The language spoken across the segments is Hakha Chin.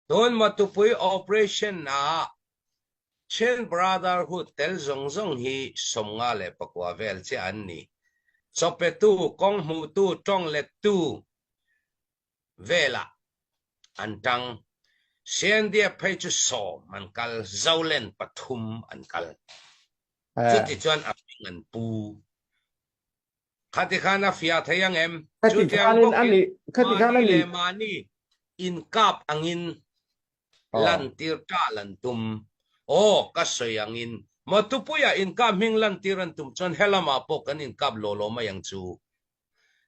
Tun Matupui operation ah Chin Brotherhood tel zong zong hi 59 vel chiah an ni. Chawpetu, kong hmuhtu, tawnglettu velah an tang. CNDF phei cu sawm an kal, Zolen pathum an kal. Cuticun a hming an pu. Khati khan a fiah thei ang em? Chutiang bawkin mahni le mahni inkap angin lantir ṭal an tum. Aw, ka sawi angin maw tupuiah inkap hming lantir an tum chuan helamah pawh kan inkap law law mai ang chu.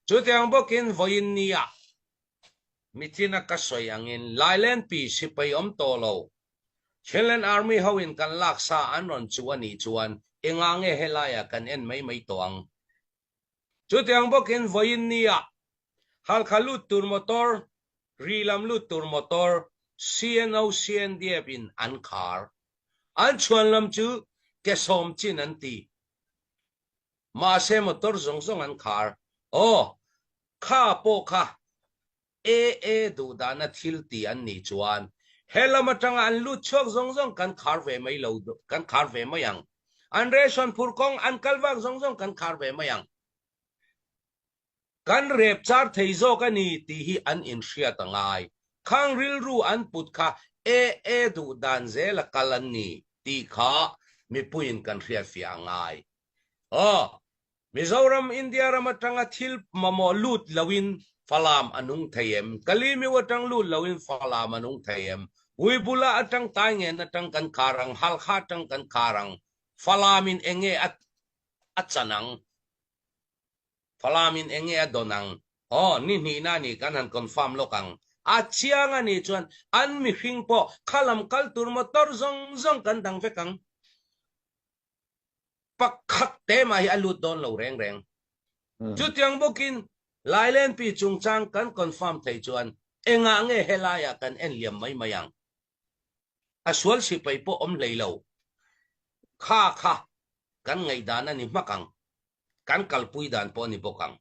Chutiang bawkin vawiin ni ah mitin a ka sawi angin Lailenpi sipai awm tawh lo Chinland Army ho in kan laksa an rawn chu a nih chuan engah nge helaiah kan en mai mai tawh ang? Chutiang bawkin vawiin ni ah Halkha lut tur motor, ri lam lut tur motor CNO CNDF in an khar. An chhuan lam chu ke sawm chin an ti. Mahse motor zawng zawng an khar. Aw, kha pawh kha AA duhdahna thil ti an nih chuan he lam atanga an lut chhuak zawng zawng kan khar ve mai lo, kan khar ve mai ang. An ration phur kawng an kal vak zawng zawng kan khar ve mai ang. Kan rep char thei zawk a ni tih hi an inhriat a ngai. Khang rilru an put kha AA duh dan zela kal an ni tih kha mipuiin kan hriatfiah a ngai. Aw, Mizoram India ram atanga thil mamawh lut loin Falam a nung thei em? Kalimiu atang lut loin Falam a nung thei em? Uibula atang Taingen atang kan khar ang, Halkha atang kan khar ang, Falam in enge a a chan ang? Falam in enge a dawn ang? Aw, ni hnihna ni kan han confirm lawk ang. A chiang a nih chuan an mihring pawh khalam kal tur motor zawng zawng kan dang vek ang. Pakhat te mah hi a lut dawn lo reng reng. Chutiang bawkin Lailenpi chungchang kan confirm thei chuan engah nge helaiah kan en liam mai mai ang? A sual sipai pawh awm hlei lo. Kha kha kan ngaihdan a ni hmak ang. Kan kalpui dan pawh a ni bawk ang.